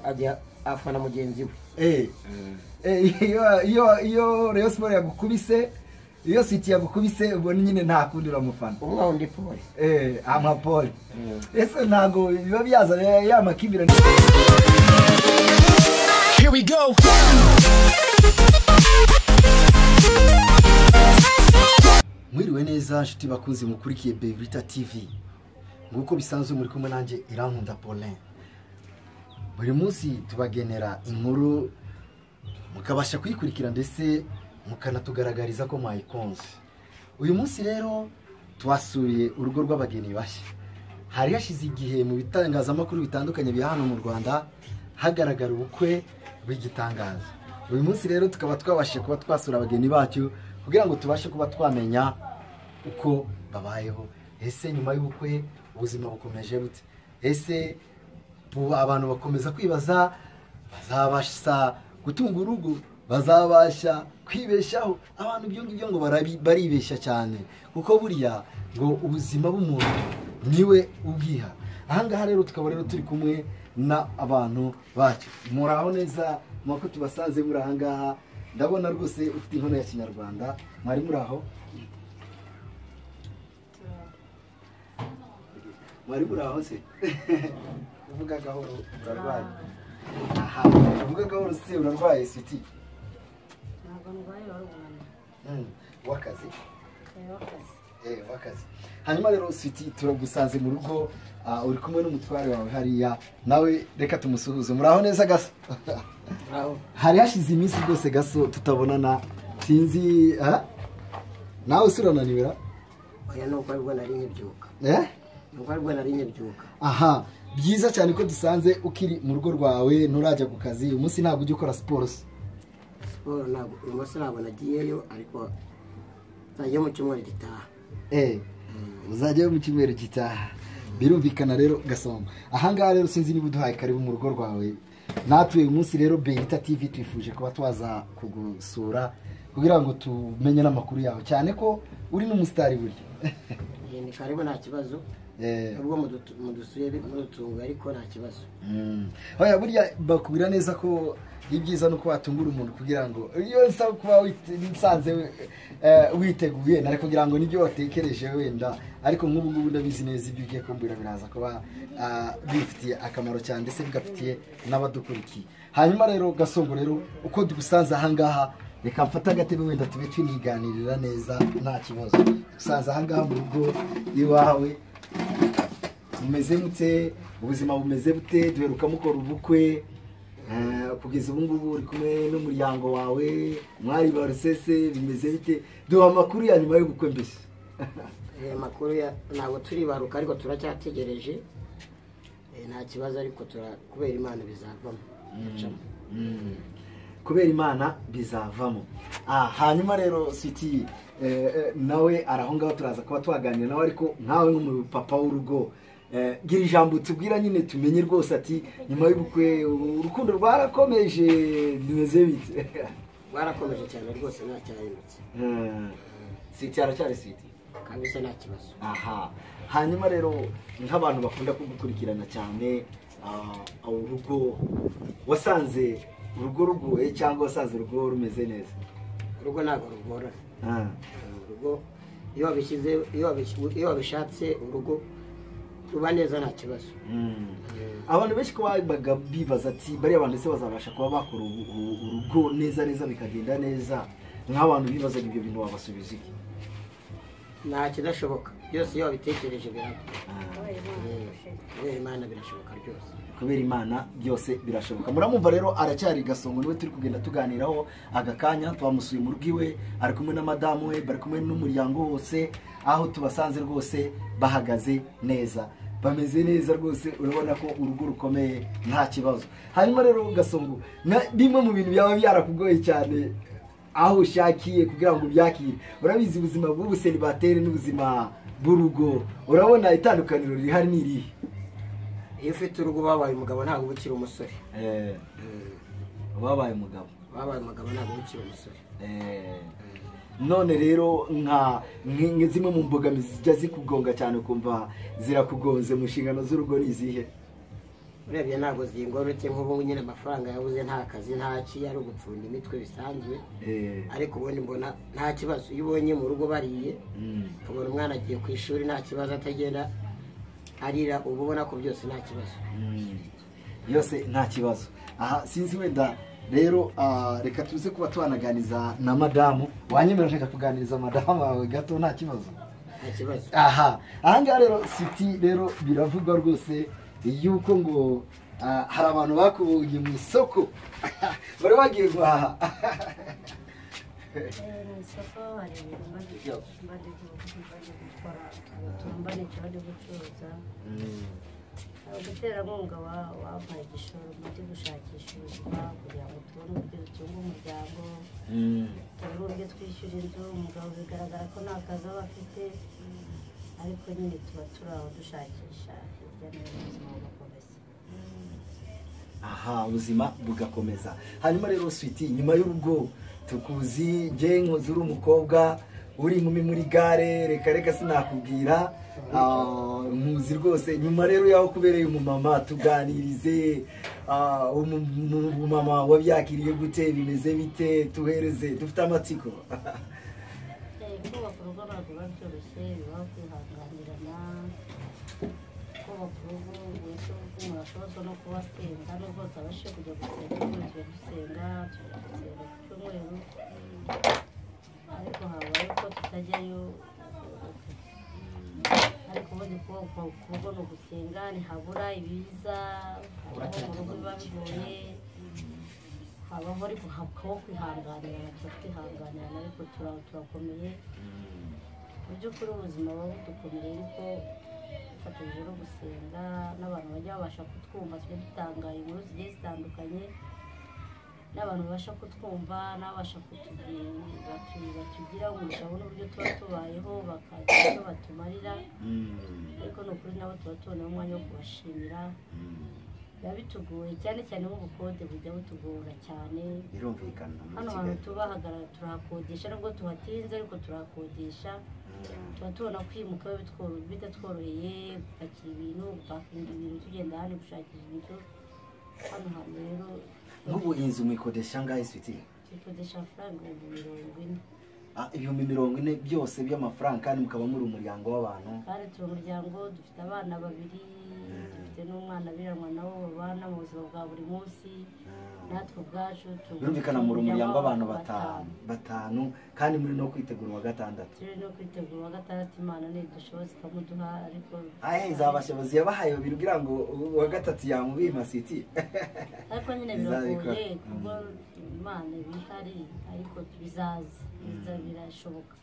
Ajya afana mugenzi we. Iyo Rayon Sport yagukubise, iyo City yagukubise, ubona nyine nta kundi uramufana. Umwe undi pole. Ama pole. Ese ntago biba byazana ya makimbirane? Here we go. Mwiriwe neza nshuti bakunzi mukurikiye Bebrita TV. Nguko bisanzwe muri kumwe nanjye Irankunda Paulin. Buri munsi tubagenera inkuru mukabasha kuyikurikira ndetse mukanatugaragariza ko mwayikunze. Uyu munsi rero twasuye urugo rw'abageni bashya. Hari hashize igihe mu bitangazamakuru bitandukanye bya hano mu Rwanda hagaragara ubukwe bw'igitangaza. Uyu munsi rero tukaba twabashije kuba twasura abageni bacu kugira ngo tubashe kuba twamenya uko babayeho. Ese nyuma y'ubukwe ubuzima bukomeje bute? Ese abantu bakomeza kwibaza bazabasha gutunga urugo, bazabasha kwibeshaho? Abantu ibyo ngibyo ngo baribeshya cyane, kuko buriya ngo ubuzima bw'umuntu niwe ubwiha. Ahangaha rero tukaba rero turi kumwe na abantu bacu. Muraho neza mwako tubasanze muri ahangaha. Ndabona rwose ufite inkono ya Kinyarwanda. Mwari muraho? Mwari muraho se? Uvuga gahoro urarwaye. Aha, uvuga gahoro se urarwaye Sweety? Ntabwo ndwaye, wari umunaniro. Wakazi? Wakazi. Wakazi. Hanyuma rero Sweety turagusanze mu rugo, uri kumwe n'umutware wawe hariya, nawe reka tumusuhuze. Muraho neza Gaso? Muraho. Hari hashize iminsi rwose Gaso tutabonana, sinzi nawe usurananiwera? Oya, nuko aribwo nari nkibyuka. Nuko aribwo nari nkibyuka. Aha, byiza cyane ko dusanze ukiri mu rugo rwawe, nturajya ku kazi. Uyu munsi ntabwo ujya ukora siporo se? Siporo ntabwo, uyu munsi ntabwo nagiyeyo, ariko nzajya mu cyumweru gitaha. Uzajyayo mu cyumweru gitaha. Birumvikana rero Gasongo. Ahangaha rero sinzi niba uduhaye karibu mu rugo rwawe. Natwe uyu munsi rero Bebrita TV twifuje kuba twaza kugusura kugira ngo tumenye n'amakuru yawe, cyane ko uri n'umusitari burya. Ni karibu nta kibazo. Ubwo mudusuye mudutunga ariko nta kibazo. Oya, burya bakubwira neza ko ibyiza nuko watungura umuntu kugira ngo iyo nsa kuba nsanze witeguye nari kugira ngo nibyo watekereje wenda, ariko nk'ubu ngubu ndabizi neza ibyo ugiye kumbwira biraza kuba bifitiye akamaro cyane ndetse bigafitiye n'abadukurikiye. Hanyuma rero Gasongo rero uko dusanze ahangaha, reka mfate agatebe wenda tube tuniganirira neza nta kibazo. Dusanze ahangaha mu rugo iwawe, mumeze mute? Ubuzima bumeze bute? Duheruka mukora ubukwe, kugeza ubu ngubu uri kumwe n'umuryango wawe, mwari barusese, bimeze bite? Duha amakuru ya nyuma y'ubukwe mbese. Amakuru ya ntabwo turibaruka ariko turacyategereje. Nta kibazo ariko kubera Imana bizavamo. Kubera Imana bizavamo. Hanyuma rero Sweety nawe araho ngaho turaza kuba twaganira nawe, ariko nkawe nk'umupapa w'urugo gira ijambo tubwira nyine tumenye rwose ati nyuma y'ubukwe urukundo rwarakomeje bimeze bite? Rwarakomeje cyane rwose nta cyahindutse. Sweety aracyari Sweety kabisa nta kibazo. Aha, hanyuma rero nk'abantu bakunda kugukurikirana cyane, urugo wasanze urugo rugoye cyangwa wasanze urugo rumeze neza? Urugo ntabwo rugorana. Urugo iyo wabishyize, iyo wabishatse urugo ruba neza nta kibazo. Abantu benshi ko babaga bibaza ati bariya bantu ese bazabasha kuba bakora urugo neza neza bikagenda neza, nk'abantu bibazaga ibyo bintu wabasubiza iki? Nta kidashoboka, byose iyo wabitekereje biraba. Kubera Imana birashoboka byose. Kubera Imana byose birashoboka. Muramumva rero aracyari Gasongo, niwe turi kugenda tuganiraho aka kanya. Twamusuye mu rugo iwe, ari kumwe na madamu we, bari kumwe n'umuryango wose, aho tubasanze rwose bahagaze neza, bameze neza rwose, urabona ko urugo rukomeye nta kibazo. Hanyuma rero Gasongo, bimwe mu bintu byaba byarakugoye cyane aho ushakiye kugira ngo ubyakire, urabizi ubuzima bw'ubuselibateri n'ubuzima bw'urugo, urabona itandukaniro rihari ni irihe? Iyo ufite urugo wabaye umugabo ntabwo uba ukiri umusore. Wabaye umugabo. Wabaye umugabo ntabwo uba ukiri umusore. None rero nka zimwe mu mbogamizi zijya zikugonga cyane ukumva zirakugonze mu nshingano z'urugo ni izihe? Urebye ntabwo zingora, uretse nk'ubu nyine amafaranga yabuze, nta kazi, nta ki, ari ugupfunda imitwe bisanzwe. Ariko ubundi mbona nta kibazo. Iyo ubonye mu rugo bariye, ukabona umwana agiye ku ishuri nta kibazo, atagenda arira, uba ubona ko byose nta kibazo. Yose nta kibazo. Aha sinzi wenda rero, reka tuze kuba twanaganiza na madamu. Wanyemera nshaka kuganiriza madamu wawe gato, nta kibazo? Nta kibazo. Aha ahangaha rero Siti, rero biravugwa rwose yuko ngo hari abantu bakubonye mu isoko bari bagiye guhaha. Mu isoko hari ibintu bari gukora, mba nicyo bari gucuruza. Umuterankunga wampaye igishoro ndi gushakisha ubuzima kugira ngo tubone uburyo dutunga umuryango, tubone uburyo twishyura inzu. Umugabo bigaragara ko nta kazi aba afite, ariko nyine tuba turi aho dushakisha hirya no hino, ubuzima bugakomeza. Aha ubuzima bugakomeza. Hanyuma rero Switi, nyuma y'urugo tukuzi nge nkozi uri umukobwa uri inkumi muri gare, reka reka sinakubwira, nkuzi rwose. Nyuma rero yaho kubereye umumama, tuganirize, umumama wabyakiriye gute, bimeze bite, tuhereze, dufite amatsiko. Kubaka urugo ntabwo biba byoroshye, biba kwihanganirana. Kubaka urugo wese umuntu ashobozwa no kuba asenga, nubwo tutabashije kujya gusenga, tujya gusenga, tujya gusenga ku cyumweru, ariko habaye ko tutajyayo. Ariko ubundi kubaka urugo ni ugusenga, ntihabura ibiza, habaho mu rugo biba bigoye, habaho ariko hakabaho kwihanganirana, tuba twihanganirana, ariko turakomeye. Mu by'ukuri ubuzima buba budukomereye, ariko dufatanyije no gusenga n'abantu bajya babasha kutwumva, tujya dutanga inkuru zigiye zitandukanye n'abantu babasha kutwumva n'ababasha batugira umugisha n'uburyo tuba tubayeho, bakagira icyo batumarira. Ariko ni ukuri nabo tuba tubona umwanya wo kubashimira. Biba bitugoye cyane cyane nk'ubukode bujya butugora cyane. Birumvikana. Hano hantu tubahagarara turahakodesha, nubwo tuhatinze ariko turahakodesha. Tuba tubona kwimuka bitatworoheye, gupakira ibintu, gupakinga ibintu, tugenda hano gushakisha inzu hano hantu rero. Nk'ubu inzu mwikodesha angahe Switi? Tuyikodesha amafaranga 40,000. 40,000 byose by'amafaranga, kandi mukaba muri umuryango w'abantu? Kandi turi umuryango, dufite abana babiri, dufite n'umwana biranwa nabo babana mu buzima bwa buri munsi, natwe ubwacu. Birumvikana muri umuryango w'abantu batanu, kandi muri no kwitegura uwa gatandatu. Turi no kwitegura uwa gatandatu, Imana nidushoboza ikamuduha, ariko izabashobozi yabahaye babiri kugira ngo uwa gatatu yamubima Switi. Ariko nyine biragoye kuko Imana ibihari, ariko bizaza, birashoboka.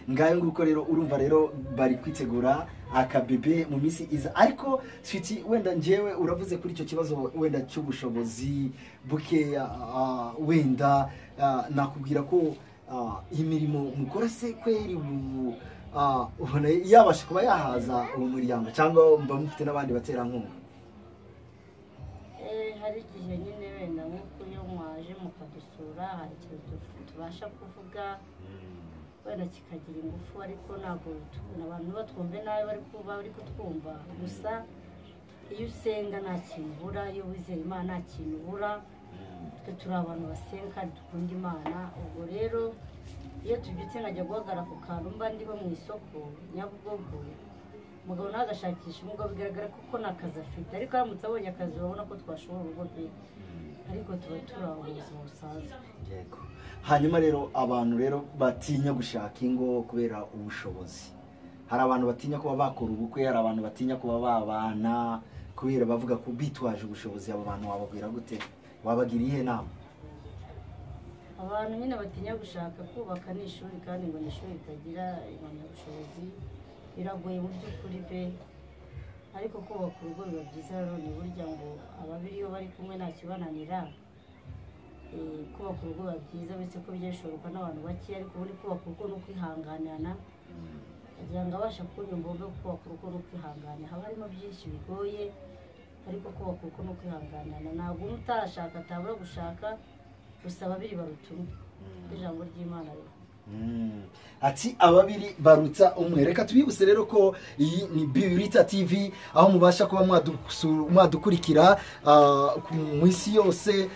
Ngayo nguko rero, urumva rero bari kwitegura akabebe mu minsi iza. Ariko Switi, wenda njyewe uravuze kuri icyo kibazo wenda cy'ubushobozi buke, wenda nakubwira ko imirimo mukora se kweri ubona yabasha kuba yahaza uwo muryango, cyangwa mba mufite n'abandi baterankunga? Hari igihe nyine wenda nk'uko iyo mwaje mukadusura hari ikintu tubasha kuvuga wenda kikagira ingufu, ariko ntabwo abantu batwumve nabi, bari kutwumva. Gusa iyo usenga nta kintu ubura, iyo wizeye Imana nta kintu ubura. Twe turi abantu basenga kandi dukunda Imana. Ubwo rero iyo tubyutse nkajya guhagarara ku kantu mba ndiho mu isoko Nyabugogo, umugabo nawe agashakisha, umugabo bigaragara ko nta kazi afite, ariko aramutse abonye akazi urabona ko twashobora urugo pe, ariko tuba turi aho mu buzima busanzwe. Yego. Hanyuma rero abantu rero batinya gushaka ingo kubera ubushobozi. Hari abantu batinya kuba bakora ubukwe, hari abantu batinya kuba babana kubera bavuga ko bitwaje ubushobozi. Abo bantu wababwira gute? Wabagira iyihe nama? Abantu nyine batinya gushaka, kubaka ni ishuri, kandi ngo ni ishuri ritagira impamyabushobozi, biragoye mu by'ukuri pe. Ariko kubaka urugo biba byiza rero, ni burya ngo ababiri iyo bari kumwe nta kibananira. Kubaka urugo biba byiza, uretse ko bijya bishoboka n'abantu bake, ariko ubundi kubaka urugo ni ukwihanganirana. Kugira ngo abasha kunyumva wumve ko kubaka urugo ni ukwihanganira, haba harimo byinshi bigoye, ariko kubaka urugo ni ukwihanganirana. Ntabwo umwe utarashaka atabura gushaka, gusa ababiri baruta umwe, ijambo ry'Imana rivuga. Ati ababiri barutsa umwe. Reka tubibuse rero ko iyi ni Birita TV, aho mubasha kuba mwadukurikira mu isi yose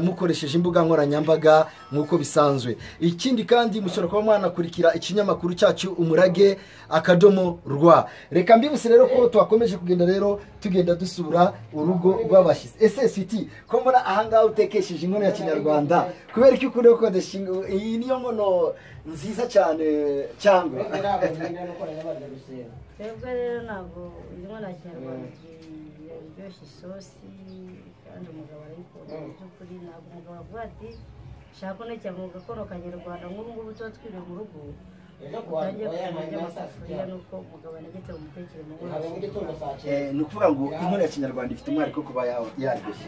mukoresheje imbuga nkoranyambaga nk'uko bisanzwe. Ikindi kandi mushobora kuba mwanakurikira ikinyamakuru cyacu Umurage akadomo rwa. Reka mbibuse rero ko twakomeje kugenda rero tugenda dusura urugo rw'abashyitsi. Ese Sweety, ko mbona ahangaha utekesheje inkono ya kinyarwanda, kubera iki ukunda gukodesha iyi niyo nkono nziza cyane cyangwa? Twebwe rero ntabwo inkono ya kinyarwanda iryoshya isosi, kandi umugabo arayikunda mu by'ukuri. Ntabwo umugabo avuga ati shaka unekera mu gakono kanyarwanda nk'ubu ngubu tuba twiriwe mu rugo utangiye kujya amasafuriya, nuko umugabo anagetse mu mutekere mu nkono. Ni ukuvuga ngo inkono ya kinyarwanda ifite umwihariko kuba yaryoshye.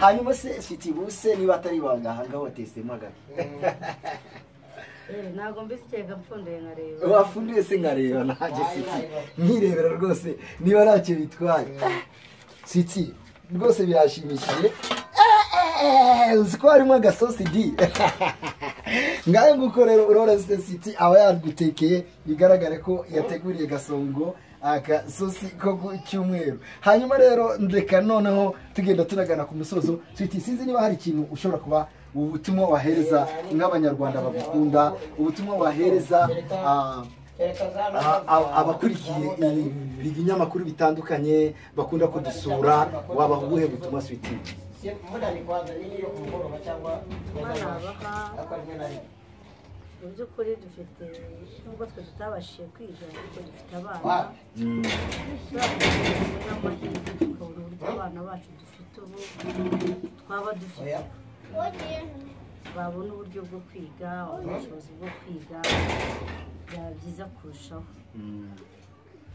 Hanyuma se Sweety, buse niba atari ibanga ahangaha watesemo agake? Ntabwo mbizi, kereka mpfunduye nkareba. Wafunduye se nkareba nanjye Sweety, nkirebera rwose niba ntacyo bitwaye. Sweety rwose birashimishije. Uzi ko harimo agasosi di ngahe nguko rero urora se Sweety aba yagutekeye, bigaragare ko yateguriye Gasongo agasosi ko ku cyumweru. Hanyuma rero ndeka noneho tugenda tunagana ku musozo. Sweety, sinzi niba hari ikintu ushobora kuba ubutumwa wahereza nk'abanyarwanda bagukunda, ubutumwa wahereza abakurikiye ibinyamakuru bitandukanye bakunda kudusura, wabaha ubuhe butumwa Sweety? Mu by'ukuri dufite, nubwo twe tutabashije kwiga, ariko dufite abana n'amahirwe tukabona uburyo abana bacu dufite ubu twaba dufite babona uburyo bwo kwiga, ubushobozi bwo kwiga, byaba byiza kurushaho.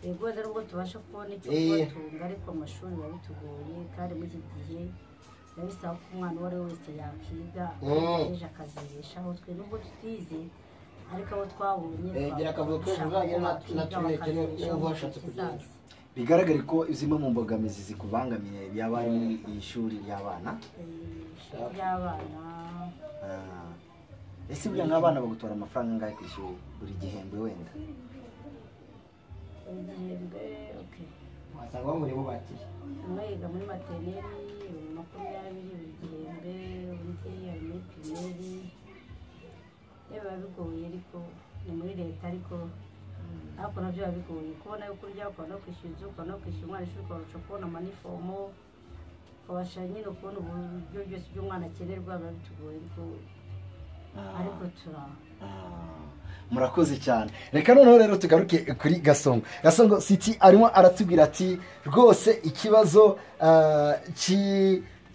Yego rero ubwo tubasha kubona icyo kubatunga, ariko amashuri biba bitugoye, kandi muri iki gihe biba bisaba ko umwana uwo ari we wese yakiga ejo akazibeshaho. Twe nubwo tutize, ariko abo twabonye bakazibeshaho. Bigaragare ko zimwe mu mbogamizi zikubangamiye byaba ari ishuri ry'abana. Ry'abana. Ese buriya nk'abana bagutora amafaranga angahe ku ishuri buri gihembwe wenda? Buri gihembwe, okay. Wasanga muri bo bakiri. Umwe yiga muri maternelle 20 buri gihembwe, undi ari muri primaire. Biba bigoye, ariko ni muri leta, ariko nabyo biba bigoye kubona yo kurya, ukabona no kwishyura inzu, ukabona no kwishyura umwana ishuri, ukabasha kubona amanifomo, ukabasha nyine kubona uburyo byose by'umwana akenerwa, biba bitugoye, ariko turaho. Murakoze cyane. Reka noneho rero tugaruke kuri Gasongo. Gasongo, Sweety arimo aratubwira ati rwose ikibazo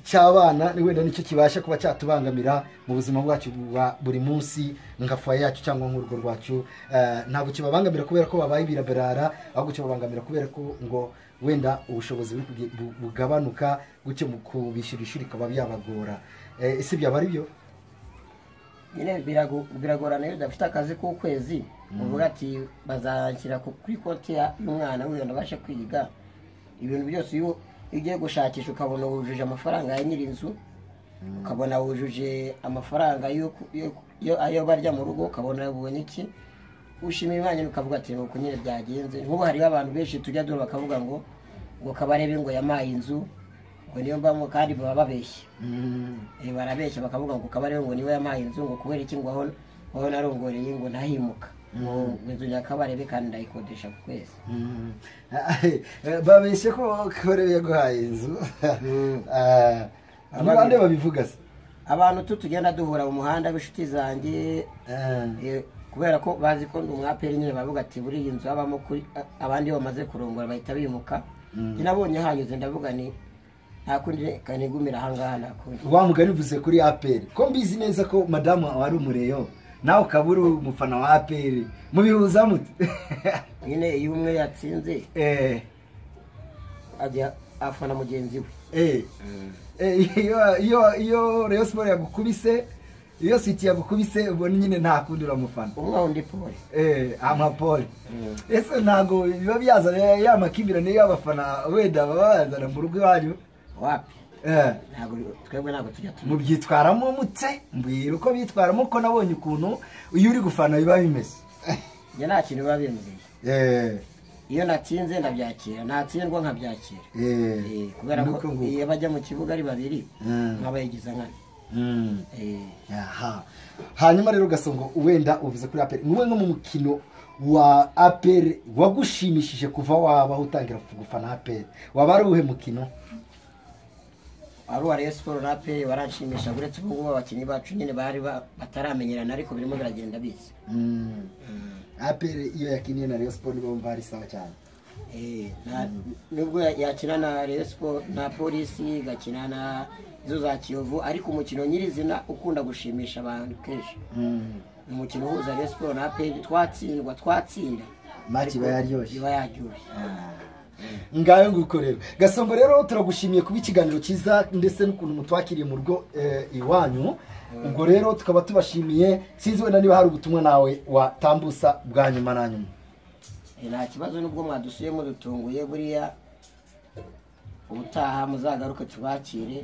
cy'abana ni wenda nicyo kibasha kuba cyatubangamira mu buzima bwacu bwa buri munsi nka foyer yacu cyangwa nk'urugo rwacu. Ntabwo kibabangamira kubera ko babaye ibirabarara, ahubwo kibabangamira kubera ko ngo wenda ubushobozi bugabanuka gutyo mu kubishyura ishuri bikaba byabagora. Ese byaba ari byo? Nyine biragorana iyo udafite akazi k'ukwezi, uvuga ati bazanshyira kuri konti y'umwana wenda abashe kwiga. Ibintu byose iyo ugiye gushakisha ukabona wujuje amafaranga ya nyir'inzu, ukabona wujuje amafaranga ayo barya mu rugo, ukabona ubonye iki, ushimira Imana ukavuga ati nuko nyine byagenze. Nk'ubu hariho abantu benshi tujya dore bakavuga ngo Kabarebe ngo yamaye inzu, ngo niyo mbamo, kandi baba babeshya. Barabeshya bakavuga ngo Kabarebe ngo niwe yamaye inzu, ngo kubera iki ngo aho narongoreye ngo ntahimuka, ngo inzu ya Kabarebe kandi ndayikodesha ku kwezi. Babeshye ko Kabarebe yaguhaye inzu. Ni bande babivuga se? Abantu tugenda duhura mu muhanda b'inshuti zanjye, kubera ko bazi ko ndi umwaperi nyine, bavuga ati buriya inzu habamo kuri abandi bamaze kurongora bahita bimuka. Nabonye hanyuze ndavuga ni nta kundi kanigumira ahangaha, nta kundi. Wa mugani uvuze kuri APR, ko mbizi neza ko madamu wari umureyo nawe ukaba uri umufana wa APR, mubihuza mute? Nyine iyo umwe yatsinze ajya afana mugenzi we. Iyo Rayon Sports yagukubise, iyo City yagukubise, ubona nyine nta kundi uramufana. Umwe undi pole. Ama pole. Ese ntago biba byazana ya makimbirane y'abafana wenda baba bazana mu rugo iwanyu? Wapi? Ntabwo twebwe ntabwo tujya tubizi. Mubyitwaramo mutse? Mbwira uko bitwaramo, ko nabonye ukuntu iyo uri gufana biba bimeze. Njye nta kintu biba bimbwiye. Iyo natsinze ndabyakira, natsindwa nkabyakira. Kubera ko Nuko nguko. iyo bajya mu kibuga ari babiri, nkabayigiza nkana. Aha. Hanyuma rero Gasongo, wenda uvuze kuri APR, wowe nko mu mukino wa APR wagushimishije kuva wabaho utangira gufana APR, waba ari uwuhe mukino? Ari uwa Rayon Sport na APR baranshimisha, uretse ubu ngubu abakinnyi bacu nyine bari bataramenyerana, ariko birimo biragenda biza. APR iyo yakiniye na Rayon Sport nibo bumva ari sawa cyane. Nubwo yakina na Rayon Sport na Polisi, igakina na zo za Kiyovu, ariko umukino nyirizina ukunda gushimisha abantu kenshi ni umukino uhuza Rayon Sport na APR, twatsindwa twatsinda, Match iba yaryoshye. Iba yaryoshye. Ngayo nguko rero Gasongo, rero turagushimiye kuba ikiganiro cyiza ndetse n'ukuntu mutwakiriye mu rugo iwanyu. Ubwo rero tukaba tubashimiye. Sinzi wenda niba hari ubutumwa nawe watambusa bwa nyuma na nyuma. Nta kibazo, nubwo mwadusuye mudutunguye, buriya ubutaha muzagaruke tubakire.